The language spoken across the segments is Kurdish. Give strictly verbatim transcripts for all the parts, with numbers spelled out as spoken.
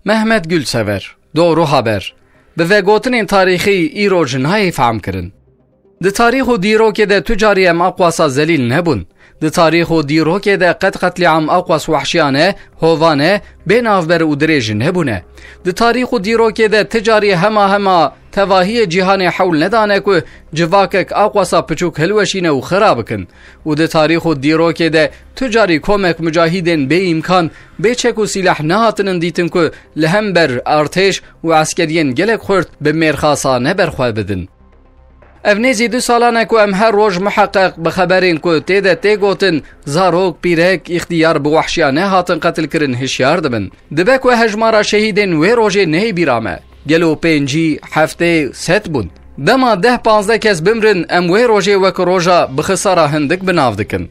Mehmet Gülsever, Doğru Haber. Bi vegotinên tarîxî îro ji nayê fehm kirin. Di tarîx û dîrokê de tu carî em aqwasa zelîl nebûn. Di tarîx û dîrokê de qet qetlîam aqwas wehşiyane, hovane, bê navber û dirêj nebûne. Di tarîx û dîrokê de ti carî hema hema tevahiyê cîhanê hewl nedane ku civakek aqwasa piçûk hilweşîne û xira bikin. Û di tarîx û dîrokê de tu carî komek mucahîdên bê îmkan, bê çek û sîleh nehatinin dîtin ku li hember artêş û eskeriyên gelek xurt bi mêrxasane berxwe bidin. Ev nêzî du salan e ku em her roj miheqeq bi xeberên ku tê de tê gotin, zarok, pîrek, îxtiyar bi wehşiyane hatin qetilkirin hişyar dibin. Dibe ku hejmara şehîdên wê rojê neyê bîra me. Gelo pêncî, heftê, sed bûn? Dema deh panzdeh kes bimrin, em wê rojê wek roja bi xisara hindik bi nav dikin.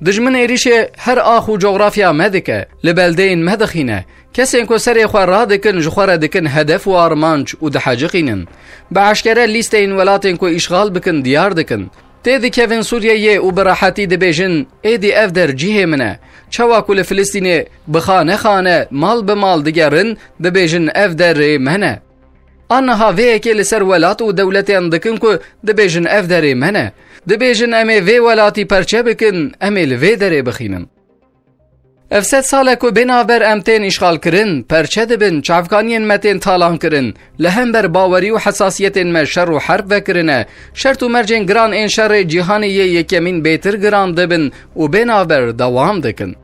Dijmin êrîşê her ax û cografya me dike, li beldeyên me dixîne. Kesên ku serê xwe radikin, ji xwe re dikin hedef û armanc û diheciqînin. Bi eşkere lîsteyên welatên ku îşxal bikin diyar dikin. Tê dikevin Sûriyeyê û bi rehetî dibêjin, êdî ev der cihê min e. Çawa ku li Filistînê bi xane xane, mal bi mal digerin, dibêjin ev der rê me ne. Aniha vê yekê li ser welat û dewletên dikin ku dibêjin ev derê me ne. Dibêjin em ê vê welatî perçe bikin, em ê li vê derê bixînin. Ev sed sal e ku bê navber em tên îşxalkirin, perçe dibin, çavkaniyên me tên talankirin, li hember bawerî û hesasiyetên me şer û herb vekirine, şert û mercên giran ên şerê cîhanê yê yekemîn bêtir giran dibin û bê navber dewam dikin.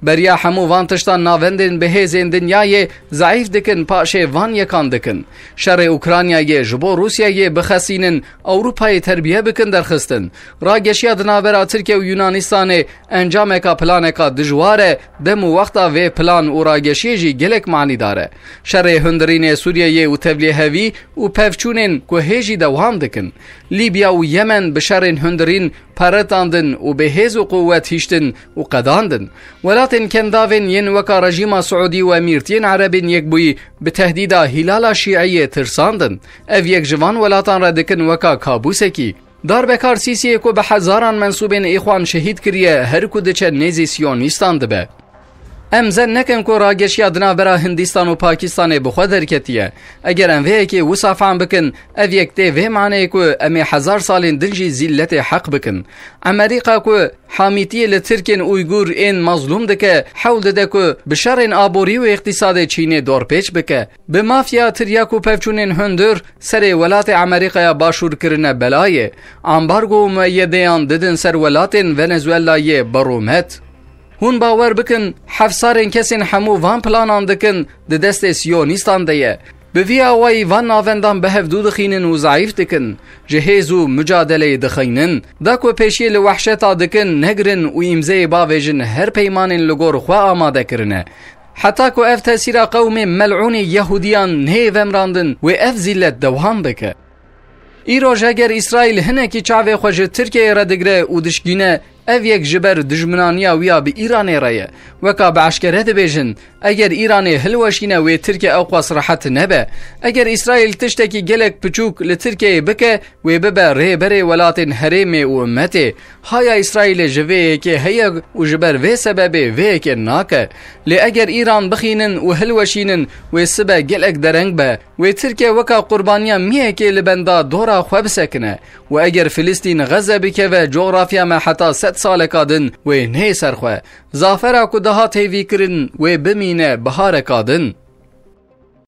Beriya hemû van tiştan navendên bi hêzên dinyayê zeîf dikin, paşê van yekan dikin. Şerê Ukraynayê ji bo Rûsyayê bixesînin, Ewropayê terbiye bikin derxistin. Rageşiya di navbera Tirkiye û Yunanistanê encameka planeka dijwar e, dem û wexta vê plan û rageşiyê jî gelek manîdar e. Şerê hundirînê Sûriyeyê û tevlîhevî û pevçûnên ku hê jî dewam dikin. Lîbya û Yemen bi şerên hundirîn peretandin û bi hêz û quwet hiştin û qedandin. Welatên kendavên yên weka rejîma Siûdî û Emîrtiyên Erebên Yekbûyî bi tehdîda Hîlala Şîiyê tirsandin. Ev yek ji van welatan re dikin weka kabûsekî. Darbekar Sîsiyê ku bi hezaran mensûbên Îxwan şehîd kiriye, her ku diçe nêzî Siyonîstan dibe. Em zen nekin ku rageşiya di navbera Hindîstan û Pakistanê bi xwe derketiye. Eger em vê yekê wisa fehm bikin, ev yek tê vê maneyê ku em ê hezar salên din jî zîlletê heq bikin. Emerîka ku hamîtiyê li Tirkên Uygur ên mazlûm dike, hewl dide ku bi şerên aborî û îqtîsadê Çînê dorpêç bike. Bi mafya tiryak û pevçûnên hundir serê welatê Emerîkaya Başûr kirine belayê. Ambargo û mueyedeyan didin ser welatên Venezuelayê bi rûmet. Hûn bawer bikin, hefsarên kesên hemû van planan dikin, di destê Siyonîstan de ye. Bi vî awayî van navendan bi hevdû dixînin û zeîf dikin, ji hêz û mucadeleyê dixînin. Da ku pêşiyê li wehşeta dikin, negirin û îmzeyê bavêjin her peymanên li gor xwe amade kirine. Heta ku ev tesîra qewmê melûnê Yehûdiyan neyê vemrandin, wê ev zîlet dewam bike. Îroj eger Îsraîl hinekî çavê xwe ji Tirkiyeyê re digire û dişkîne, ev yek ji ber dijminaniya wî ya bi Îranê re ye. Weka bi eşkere dibêjin, eger Îranê hilweşîne wê Tirkiye ewqas rehet nebe. Eger Îsraîl tiştekî gelek piçûk li Tirkiyeyê bike, wê bibe rêberê welatên herêmê û ummetê. Haya Îsraîlê ji vê yekê heye û ji ber vê sebebê vê yekê nake. Lê eger Îran bixînin û hilweşînin, wê sibe gelek dereng be. Wê Tirkiye weka qurbaniya miyekê li benda dora xwe bisekine. Û eger Filistîn Xeze bikeve, cografya me heta sed saleka din wê neyê ser xwe. Zafera ku dihat hêvîkirin wê bimîne bihareka din.